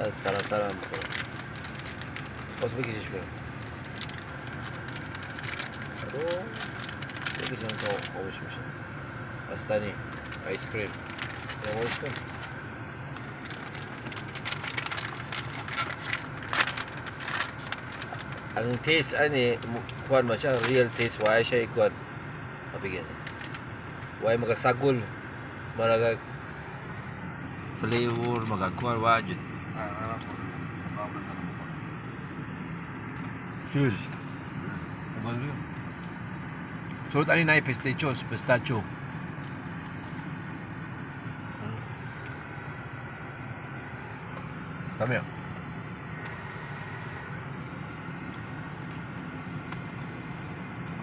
سلام سلام بخورم. باز بکشش برم. بکشم تا آبش میشه. بستنی ice cream. اینم کن. Ang taste ani kuan man siya, real taste, why siya ikuan mabigyan. Why magasagol, maraga flavor magakuan wa jud. Ah, Cheers. Sulod ani na pistachios, pistachio. Kami ah.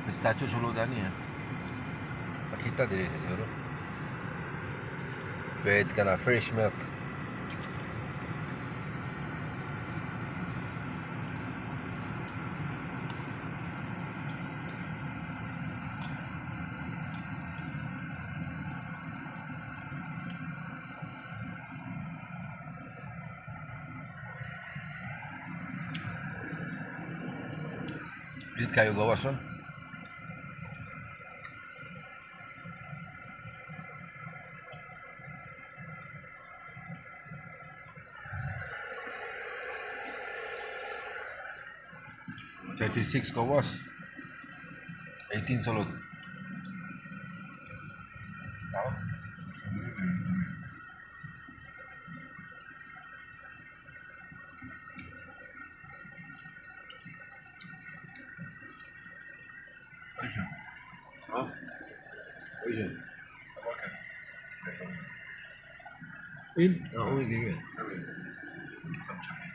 Pistachio sulod ani ah. Makita diri siguro. With kana fresh milk. Dili kayo gawas on. 36 gawas. 18 sulod. Tama? Huh? Oye. Okay. In? Ah, okay. Samcha.